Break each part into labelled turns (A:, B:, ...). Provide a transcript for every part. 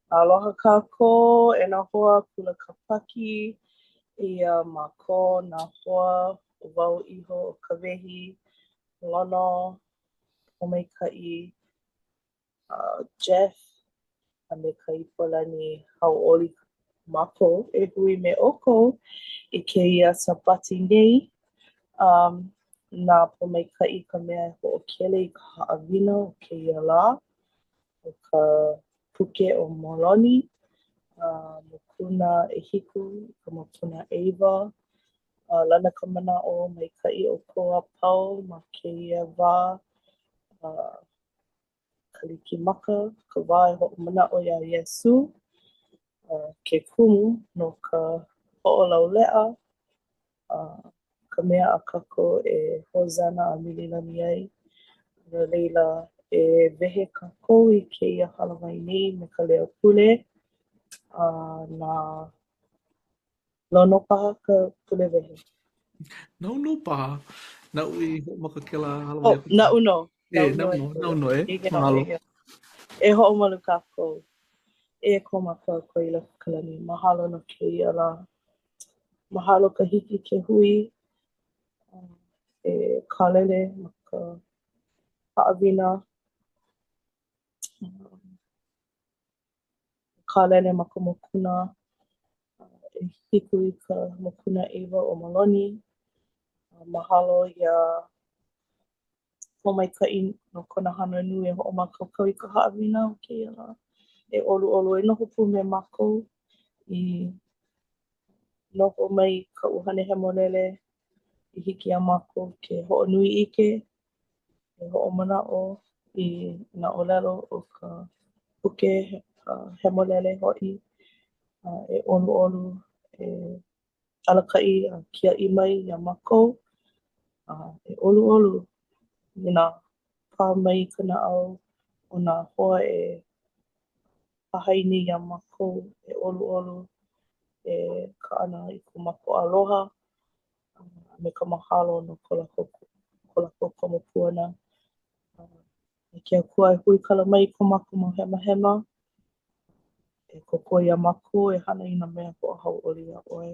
A: Aloha kākou e nā hoa Kula Kāpaki. Eia mākou nā hoa ʻo wau iho ʻo Kawehi, Lono, Pōmaikaʻi, uh, Jeff, a me Kaipolani. Hauʻoli mākou e hui me ʻoukou i kēia Sābati nei. Um, na Pōmaikaʻi ka mea e hoʻokele i ka haʻawina o kēia lā. ʻO ka puke ʻo Moloni, a mokuna ʻehiku i ka mokuna ʻeiwa. A lana ka manaʻo maikaʻi ʻoukou a pau ma kēia wā a Kalikimaka, ka wā e hoʻomanaʻo iā Iesū, ke kumu no ka hoʻolauleʻa a ka mea a kākou e hōsana a mililani ai. No laila, e wehe kākou i kēia hālāwai nei me ka leo pule. A na Lono paha ka pule wehe.
B: Naʻu nō paha. Naʻu i hoʻomaka kēlā hālāwai
A: Oh, naʻu nō.
B: E, naʻu nō, naʻu nō e. Mahalo.
A: E hoʻomalu kākou. E ko mākou Akua i loko o ka lani, mahalo no kēia lā. Mahalo ka hiki ke hui e kālele ma ka haʻawina kālele ma ka mokuna ʻehiku i ka mokuna ʻeiwa o Moloni. Mahalo iā Pōmaikaʻi no kona hana nui e hoʻomākaukau i ka haʻawina o kēia lā. E ʻoluʻolu e noho pū me mākou i noho mai ka ʻUhane Hemolele i hiki iā mākou ke hoʻonui ʻike, e hoʻomanaʻo i nā ʻōlelo o ka puke hemolele hoʻi, a e ʻoluʻolu e alakaʻi a kiaʻi mai iā mākou, a e ʻoluʻolu inā pā mai ka naʻau o nā hoa e hahai nei iā mākou, e ʻoluʻolu e kaʻana i ko mākou aloha a me ka mahalo no ko lākou, ko lākou komo pū ʻana. E ke Akua e huikala mai i ko mākou mau hemahema, e kōkua iā mākou e hana i nā mea hoʻohauʻoli iā ʻoe.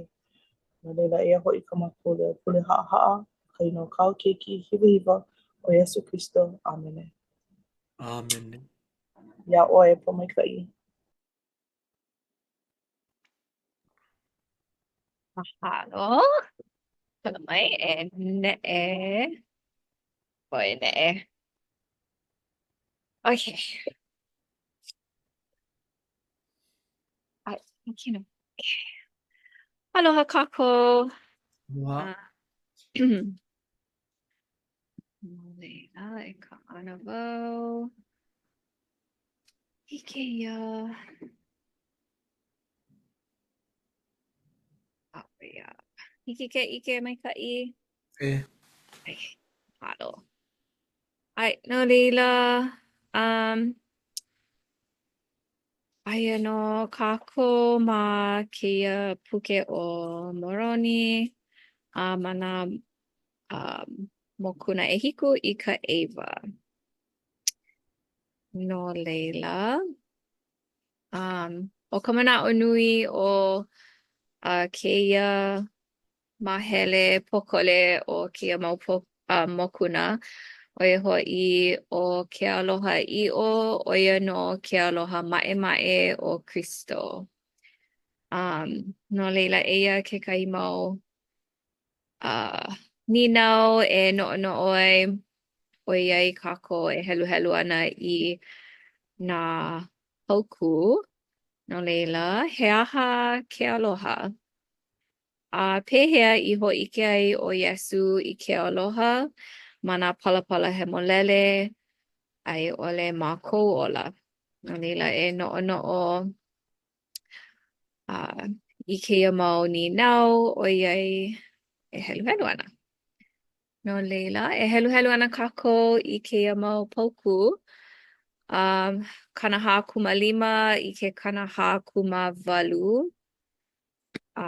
A: No laila, eia hoʻi kā mākou leo pule haʻahaʻa, ka inoa o kāu Keiki hiwahiwa ʻo Iesū Kristo. ʻĀmene.
B: ʻĀmene.
A: Iā ʻoe, Pōmaikaʻi.
C: Mahalo. Kala mai e neʻe. ʻOe neʻe. Okay. I can, okay. Aloha kākou.
B: Aloha.
C: Uh, no laila, e kaʻana wau i kēia. ʻAʻole ia. Hiki ke ʻike maikaʻi?
B: E.
C: Okay. Mahalo. ʻAe, no laila, um, aia nō kākou ma kēia puke ʻo Moroni, a ma nā um, mokuna ʻehiku i ka ʻeiwa. No laila, um, ʻo ka manaʻo nui o uh, kēia māhele pōkole o kēia mau po uh, mokuna, ʻo ia hoʻi ʻo ke aloha ʻiʻo, ʻo ia nō ke aloha maʻemaʻe o Kristo. Um, no laila, eia kekahi mau uh, nīnau e noʻonoʻo ai ʻoiai kākou e heluhelu ana i nā paukū. No laila, he aha ke aloha? A pehea i hōʻike ai ʻo Iesū i ke aloha ma nā palapala hemolele a i ʻole ma kou ola? No laila, e noʻonoʻo uh, i kēia mau nīnau ʻoiai e heluhelu ana. No laila, e heluhelu ana kākou i kēia mau paukū, um, 45 i ke 48, a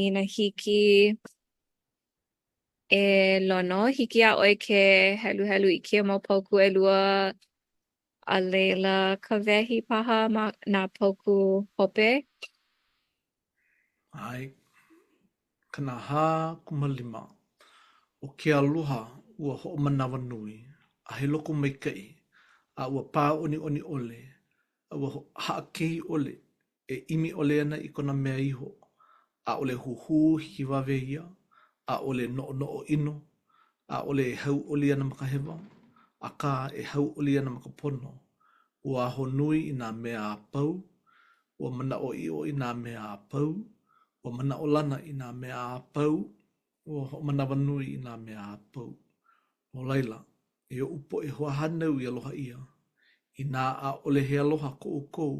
C: inā hiki e Lono, hiki iā ʻoe ke heluhelu i kēia mau paukū ʻelua. A laila ka wehi paha ma nā paukū hope.
B: ʻAe. 45. ʻO ke aloha ua hoʻomanawanui, a he lokomaikaʻi, a ua pāʻoniʻoni ʻole, a ua haʻakei ʻole, e ʻimi ʻole ana i kona mea iho, ʻaʻole huhū hikiwawe ia, ʻaʻole noʻonoʻo ʻino, ʻaʻole e hauʻoli ana ma ka hewa, akā, e hauʻoli ana ma ka pono, ua ahonui i nā mea a pau, ua manaʻoʻiʻo i nā mea a pau, ua manaʻolana i nā mea a pau, ua hoʻomanawanui i nā mea a pau. No laila, e oʻu poʻe hoahānau i aloha ʻia, inā ʻaʻole he aloha ko ʻoukou,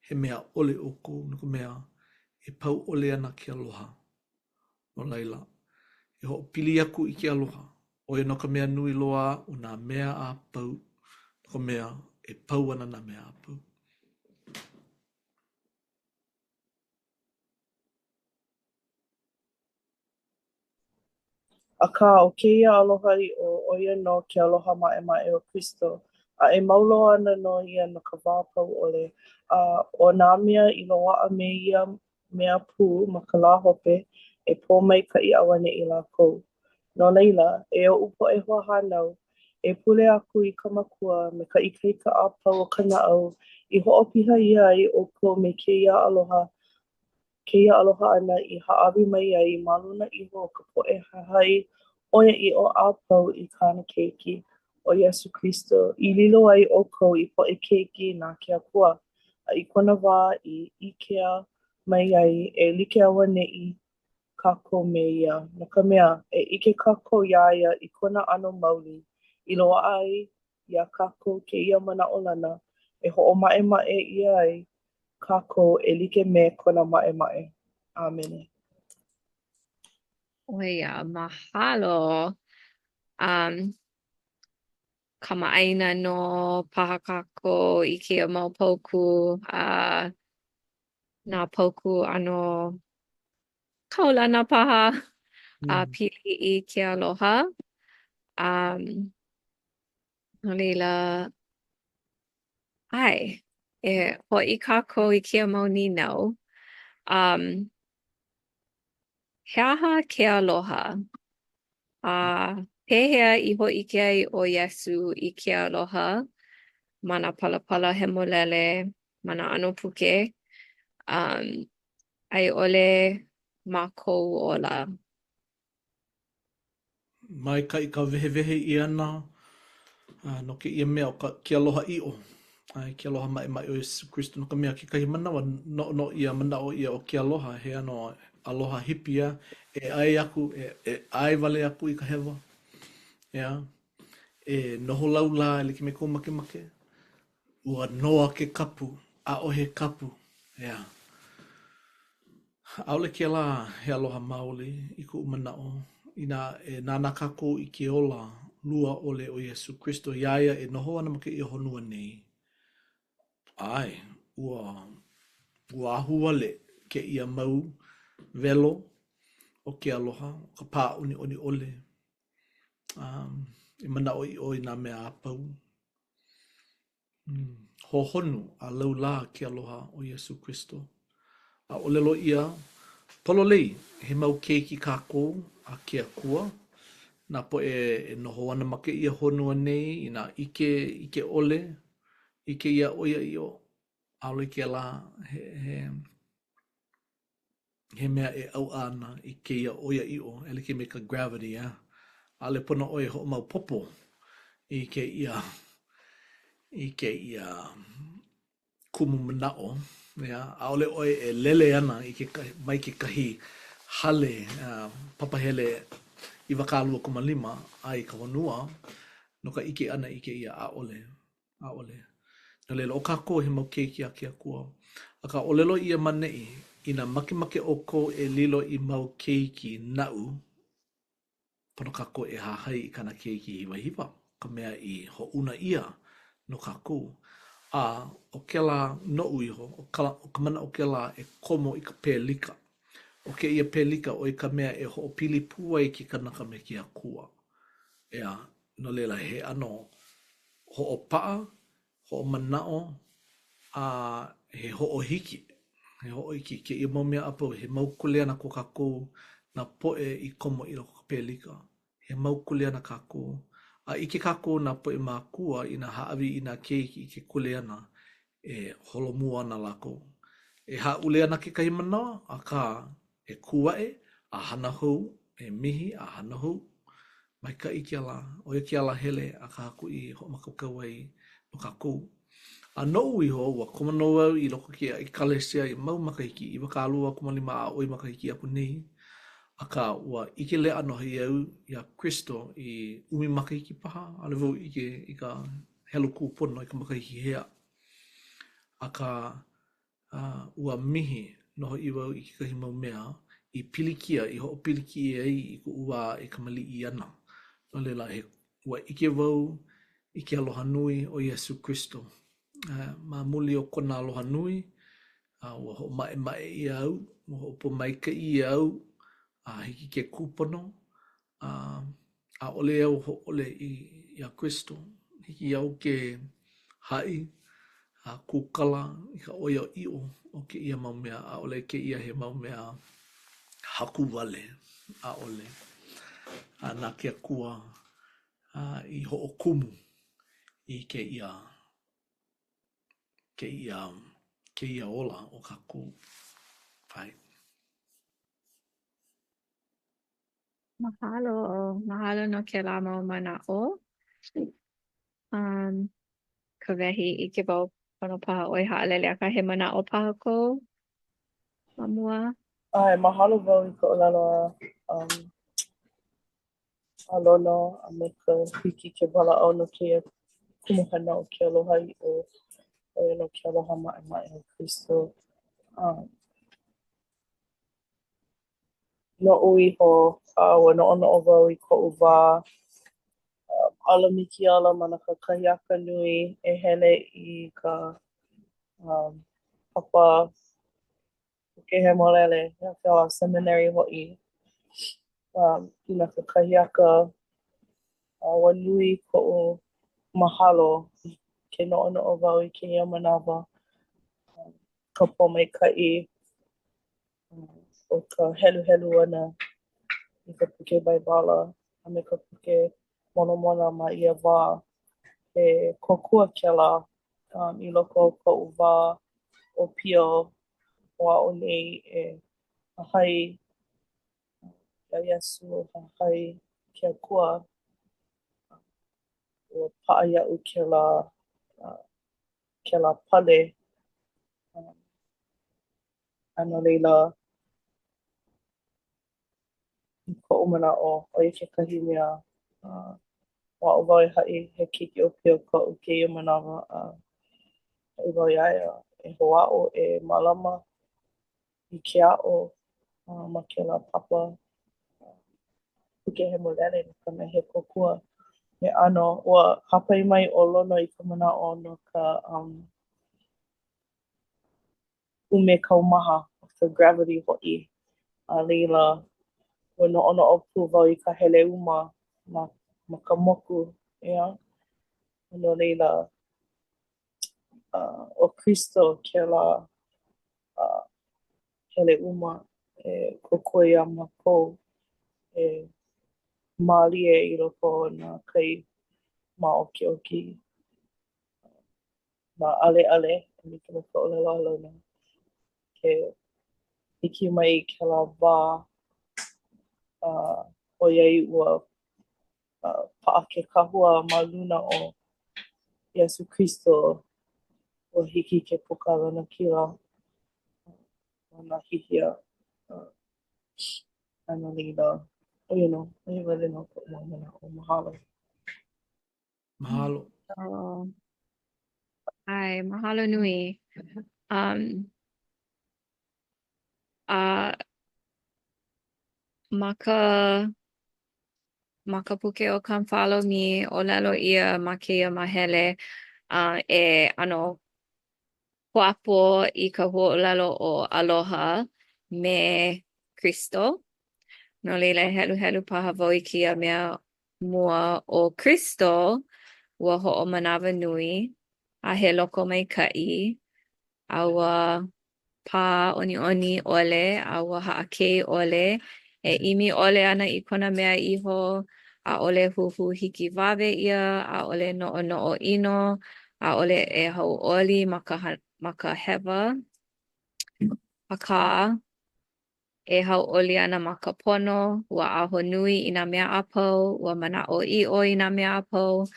B: he mea ʻole ʻoukou, no ka mea, e pau ʻole ana ke aloha. No laila, e hoʻopili aku i ke aloha, ʻo ia nō ka mea nui loa o nā mea a pau, no ka mea, e pau ana nā mea a pau.
A: Akā, ʻo kēia aloha ʻiʻo, ʻo ia nō ke aloha maʻemaʻe o Kristo, a e mau loa ana nō ia no ka wā pau ʻole, a ʻo nā mea i loaʻa me ia mea pū ma ka lā hope, e pōmaikaʻi auaneʻi lākou. No laila, e oʻu poʻe hoahānau, e pule aku i ka Makua me ka ikaika a pau o ka naʻau, i hoʻopiha ʻia ai ʻoukou me kēia aloha, kēia aloha āna i hāʻawi mai ai ma luna iho o ka poʻe hahai ʻoiaʻiʻo a pau i kāna Keiki, ʻo Iesū Kristo, i lilo ai ʻoukou i poʻe keiki na ke Akua, a i kona wā i ʻikea mai ai, e like auaneʻi kākou me ia, no ka mea, e ʻike kākou iā ia i kona ʻano maoli, i loaʻa ai iā kākou kēia manaʻolana e hoʻomaʻemaʻe ʻia ai kākou e like me kona maʻemaʻe. ʻĀmene.
C: ʻO ia, mahalo. Um, kamaʻāina nō paha kākou i kēia mau paukū a nā paukū ʻano kaulana paha a mm. pili i ke aloha. Um, no laila, ʻae, e hoʻi kākou i kēia mau nīnau. Um, he aha ke aloha? A pehea i hōʻike ai ʻo Iesū i ke aloha ma nā palapala hemolele, ma nā ʻano puke, um, a i ʻole ma kou ola?
B: Maikaʻi ka wehewehe ʻia ʻana no kēia mea ʻo ka ke aloha ʻiʻo, ʻae, ke aloha maʻemaʻe o Iesū Kristo, no ka mea, kekahi manawa, noʻonoʻo ʻia, manaʻo ʻia ʻo ke aloha he ʻano aloha hippie a e ʻae aku, e, e ʻae wale aku i ka hewa, ʻeā, e noho laulā e like me kou makemake, ua noa ke kapu, ʻaʻohe kapu, ʻeā. ʻAʻole kēlā he aloha maoli i koʻu manaʻo, inā e nānā kākou i ke ola lua ʻole o Iesū Kristo iā ia e noho ana ma kēia honua nei, ʻae, ua, ua ahuwale kēia mau welo o ke aloha, o ka pāʻoniʻoni ʻole, um, e manaʻoʻiʻo i nā mea a pau. Hohonu a laulā ke aloha o Iesū Kristo. A ʻōlelo ʻia pololei, he mau keiki kākou a ke Akua, nā poʻe e noho ana ma kēia honua nei inā ʻike, ʻike ʻole i kēia ʻoiaʻiʻo, ʻaʻole kēlā he, he he mea e ʻauʻa ana i kēia ʻoiaʻiʻo e like me ka gravity, yeah? ʻAʻole pono ʻoe e hoʻomaopopo i kēia i kēia kumu manaʻo, yeah? ʻAʻole ʻoe e lele ana i kekahi mai kekahi hale uh, papahele 25 a i ka honua no ka ʻike ʻana i kēia ʻaʻole. ʻAʻole. No laila, ʻo kākou he mau keiki a ke Akua. Akā, ʻōlelo ʻia ma neʻi, inā makemake ʻoukou e lilo i mau keiki naʻu, pono kākou e hahai i kāna keiki hiwahiwa, ka mea i hoʻouna ʻia no kākou. A ʻo kēlā noʻu iho, ʻo ka, ʻo ka manaʻo kēlā e komo i ka pelika. ʻO kēia pelika, ʻo ia ka mea e hoʻopili pū ai ke kanaka me ke Akua. ʻEā, no laila, he ʻano hoʻopaʻa, hoʻomanaʻo, a he hoʻohiki, he hoʻohiki kēia mau mea a pau, he mau kuleana ko kākou nā poʻe i komo i loko o ka pelika. He mau kuleana kākou. A ʻike kākou nā poʻe mākua inā hāʻawi i nā keiki i ke kuleana e holomua ana lākou. E hāʻule ana kekahi manawa, akā, e kū aʻe a hana hou, e mihi a hana hou. Maikaʻi kēlā, ʻo ia ke alahele a ka Haku i hoʻomākaukau ai no kākou. A noʻu iho, ua komo nō au i loko o kēia ʻekalesia i mau makahiki, 25 a ʻoi makahiki aku nei, akā, ua ʻike leʻa nō hoʻi au iā Kristo i ʻumi makahiki paha, ʻaʻole wau ʻike i ka helu kūpono i ka makahiki hea. Akā, a ua mihi nō hoʻi wau i kekahi mau mea i pilikia, i hoʻopilikia ai i koʻu wā e kamaliʻi ana. No laila, he, ua ʻike wau i ke aloha nui o Iesū Kristo. A ma muli o kona aloha nui, a ua hoʻomaʻemaʻe ʻia au, ua hoʻopōmaikaʻi ʻia au, a hiki ke kūpono, a ʻaʻole au hōʻole i, iā Kristo. Hiki iaʻu ke haʻi a kūkala i ka ʻoiaʻiʻo o kēia mau mea, ʻaʻole kēia he mau mea haku wale, ʻaʻole. A na ke Akua a i hoʻokumu i kēia kēia kēia ola o kākou. ʻAe.
C: Mahalo, mahalo no kēlā mau manaʻo. Um, Kawehi, ʻike wau pono paha ʻoe haʻalele, akā he manaʻo paha kou ma mua?
A: ʻAe, mahalo wau i ka ʻōlelo a um, a Lono a me ka hiki ke walaʻau no kēia kumuhana o ke aloha ʻiʻo, ʻo ia nō ke aloha maʻemaʻe o Kristo. Um, Noʻu iho, a ua noʻonoʻo wau i koʻu wā ala miki ala ma nā kakahiaka nui e hele i ka um, papa puke hemolele, kēlā seminary hoʻi. Um, i nā kakahiaka, a ua nui koʻu mahalo ke noʻonoʻo wau i kēia manawa, ka pōmaikaʻi o ka heluhelu ʻana i ka puke Baibala a me ka puke Molomona ma ia wā. He kōkua kēlā um, i loko o koʻu wā ʻōpio o aʻo nei e hahai iā Iesū, hahai i ke Akua. Ua paʻa iaʻu kēlā, uh, kēlā pale. Um, A no laila, i koʻu manaʻo, ʻo ia kekahi mea uh, ua aʻo wau e haʻi he keiki ʻōpio koʻu kēia manawa a haʻi wau iā ia e hoʻāʻo e mālama i ke aʻo uh, ma kēlā papa uh, puke hemolele no ka mea he kōkua he ʻano ua hāpai mai ʻo Lono i ka manaʻo no ka um, ʻumekaumaha, ka gravity hoʻi. A laila, ua noʻonoʻo pū wau i ka heleuma ma, ma ka moku, ʻeā? No laila, uh, ʻo Kristo kēlā uh, heleuma e kōkua iā mākou e mālie i loko o nā kai māʻokiʻoki. Nā ʻaleʻale, e like me ka ʻōlelo a Lono, ke hiki mai kēlā wā, uh, ʻoiai ua uh, paʻa ke kahua ma luna o Iesū Kristo, ua hiki ke puka lanakila ma nā hihia. Uh, a no laila, ʻo ia nō, ʻo ia wale nō koʻu mau manaʻo. Mahalo.
B: Mahalo.
C: Oh. ʻAe, mahalo nui. Um, a ma ka ma ka puke ʻo Come Follow Me, ʻōlelo ʻia ma kēia māhele a e ʻano kuapo i ka huaʻōlelo ʻo aloha me Kristo. No laila, e heluhelu paha wau i kēia mea mua ʻo Kristo, ua hoʻomanawanui. a he lokomaikaʻi, a ua pāʻoniʻoni ʻole, a ua haʻakei ʻole, e ʻimi ʻole ana i kona mea iho, ʻaʻole huhū hikiwawe ia, ʻaʻole noʻonoʻo ʻino, ʻaʻole e hauʻoli ma ka ma ka hewa, akā, e hauʻoli ana ma ka pono, ua ahonui i nā mea a pau, ua manaʻoʻiʻo i nā mea a pau,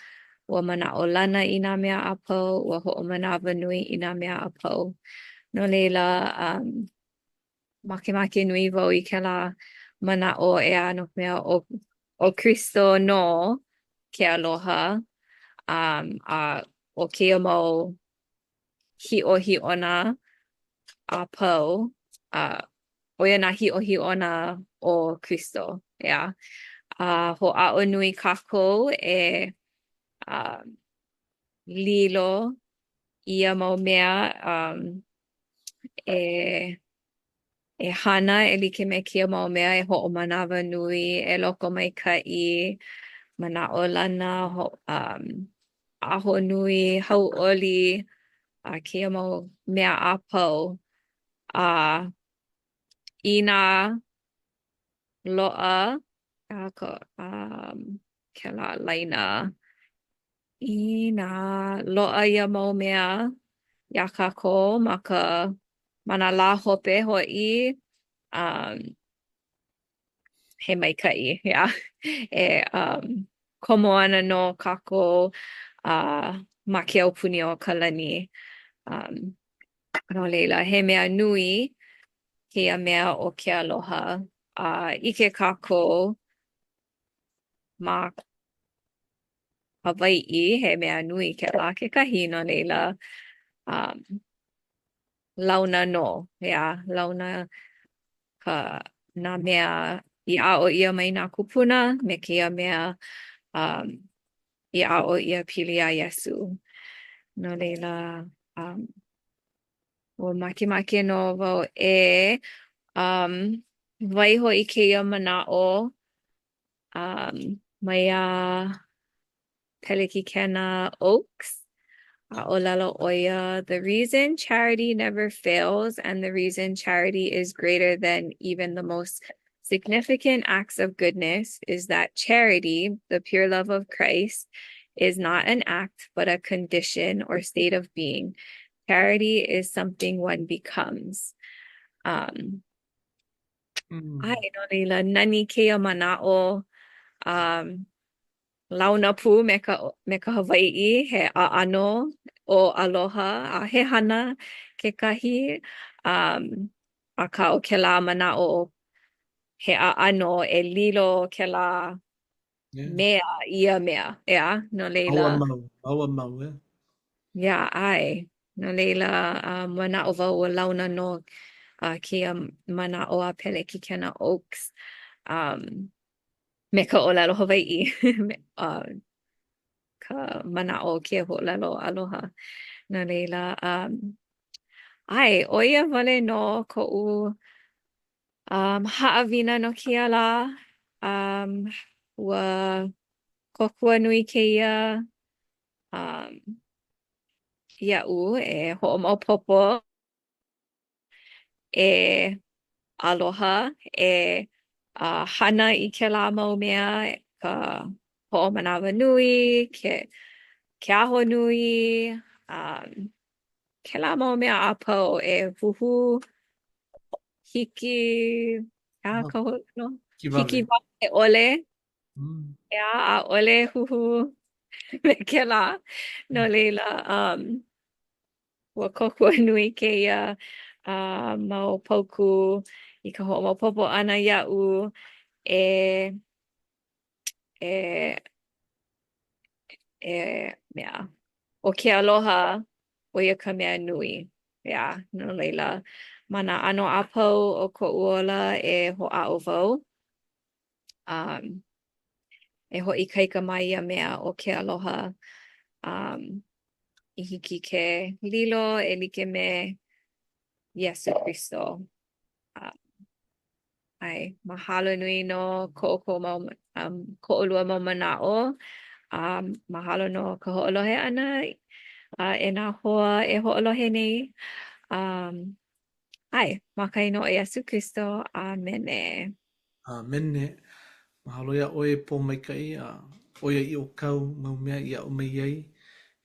C: ua manaʻolana i nā mea a pau, ua hoʻomanawanui i nā mea a pau. No laila, um, makemake nui wau i kēlā manaʻo ʻeā no ka mea ʻo ʻo Kristo nō ke aloha um a ʻo kēia mau hiʻohiʻona a pau a ʻo ia nā hiʻohiʻona o Kristo, ʻeā. A hoʻāʻo nui kākou e um lilo ia mau mea um e e hana e like me kēia mau mea e hoʻomanawanui, e lokomaikaʻi, manaʻolana, ho um ahonui, hauʻoli, a kēia mau mea a pau. A inā loaʻa a ka um kēlā laina Inā loaʻa ia mau mea iā kākou ma ka ma nā lā hope hoʻi, um, he maikaʻi, yeah. E um, komo ana nō kākou uh, ma ke aupuni o ka lani. Um, no laila, he mea nui kēia mea ʻo ke aloha. A ʻike kākou ma Hawaiʻi, he mea nui kēlā kekahi, no laila, um, launa nō, ʻeā, launa ka nā mea i aʻo ʻia mai nā kūpuna me kēia mea um, i aʻo ʻia pili iā Iesū. No laila, um, ua makemake nō wau e um, waiho i kēia manaʻo um, maiā Pelekikena Oaks, a ʻōlelo ʻo ia, The reason charity never fails and the reason charity is greater than even the most significant acts of goodness is that charity, the pure love of Christ, is not an act but a condition or state of being. Charity is something one becomes. Um, ʻAe, no laila, nani kēia manaʻo um, launa pū me ka, me ka Hawaiʻi, he ʻaʻano ʻo aloha a he hana kekahi, um, akā ʻo kēlā manaʻo he ʻaʻano e lilo kēlā
B: Yeah.
C: mea ia mea, ʻeā, no laila.
B: Maua mau, maua mau, ʻeā.
C: Yeah, ʻae. No laila, uh, manaʻo wau ua launa nō uh, kēia manaʻo a Pelekikena Oaks um, me ka ʻōlelo Hawaiʻi, uh, ka manaʻo o kēia huaʻōlelo aloha. No laila, um, ʻae, ʻo ia wale nō koʻu Um, haʻawina no kēia lā. Um, ua kōkua nui kēia um, iaʻu e hoʻomaopopo e aloha, e uh, hana i kēlā mau mea, ka hoʻomanawanui, ke, ke ahonui, um, kēlā mau mea a pau e huhū hiki, he aha ka no? Hikiwawe ʻole.
B: Mm.
C: ʻEā, ʻaʻole huhū me kēlā. No mm. laila, um, ua kōkua nui kēia uh, mau paukū i ka hoʻomaopopo ʻana iaʻu e e e mea ʻo ke aloha ʻo ia ka mea nui. ʻEā, no laila, ma nā ʻano a pau o koʻu ola e hoʻāʻo wau um, e hoʻoikaika ma ia mea ʻo ke aloha um, i hiki ke lilo e like me Iesū Kristo. Uh, ʻae, mahalo nui no ko ʻoukou mau um, ko ʻolua mau manaʻo. A mahalo no ka hoʻolohe ʻana. A e nā hoa e hoʻolohe nei. Um, ʻae, ma ka inoa o Iesū Kristo, ʻāmene.
B: ʻĀmene. Mahalo iā ʻoe e Pōmaikaʻi a ʻoiaʻiʻo kāu mau mea i aʻo mai ai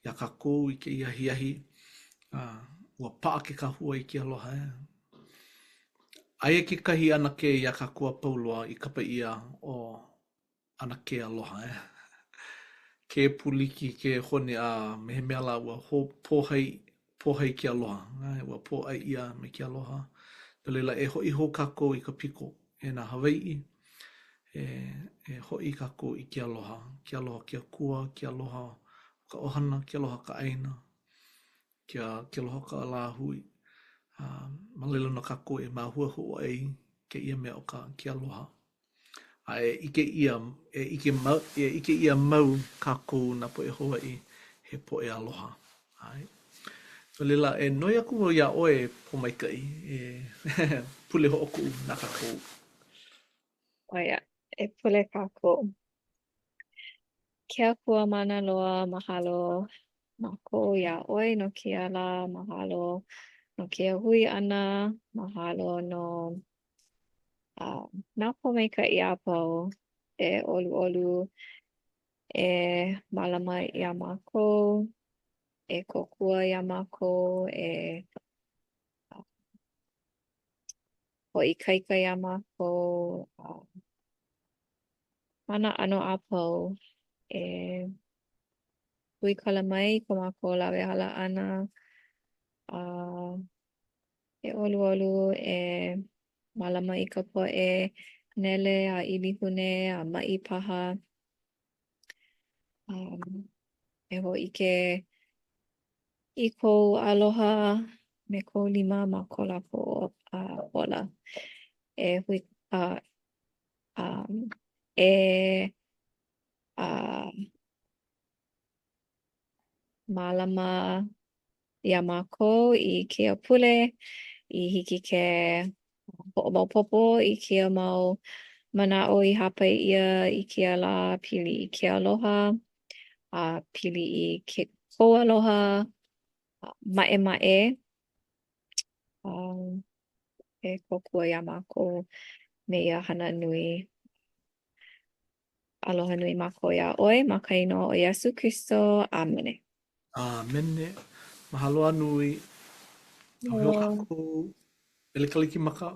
B: iā kākou i kēia ahiahi. A ua paʻa ke kahua i ke aloha e. Aia kekahi ʻanakē iā kākou a pau loa i kapa ʻia ʻo ʻAnakē Aloha e. Ke pūliki, ke hone a me he mea lā ua pōhai, pōhai ke aloha, ua pōʻai ʻia me ke aloha. No laila, e hoʻi hou kākou i ka piko e nā Hawaiʻi, e, e hoʻi kākou i ke aloha, ke aloha ke Akua, ke aloha ka ʻohana, ke aloha ka ʻāina, ke, ke aloha ka lāhui. A ma laila nō kākou e māhuahua ai kēia mea o ka ke aloha. A e ʻike ʻia, e ʻike mau, e ʻike ʻia mau kākou nā poʻe Hawaiʻi he poʻe aloha. ʻAe. No laila, e noi aku wau iā ʻoe e Pōmaikaʻi, e pule hoʻokuʻu na kākou.
C: ʻO ia, e pule kākou. Ke Akua mana loa, mahalo mākou iā ʻoe no kēia lā, mahalo no kēia hui ʻana, mahalo no uh, nā pōmaikaʻi a pau e ʻoluʻolu e mālama iā mākou, e kōkua iā mākou, e uh, hoʻoikaika iā mākou, uh, ma nā ʻano a pau e huikala mai ko mākou lawehala ʻana a uh, E ʻoluʻolu e mālama i ka poʻe nele a ʻilihune a maʻi paha. Um, e hōʻike i kou aloha me kou lima ma ko lākou uh, ola. E hui, uh, um, e uh, mālama iā mākou i kēia pule i hiki ke hoʻomaopopo i kēia mau manaʻo i hāpai ʻia i kēia lā pili i ke aloha a pili i ke kou aloha maʻemaʻe um, e kōkua iā mākou me ia hana nui. Aloha nui mākou iā ʻoe ma ka inoa o Iesū Kristo. ʻĀmene.
B: ʻĀmene. Mahalo a nui. A hui hou kākou. Mele Kalikimaka.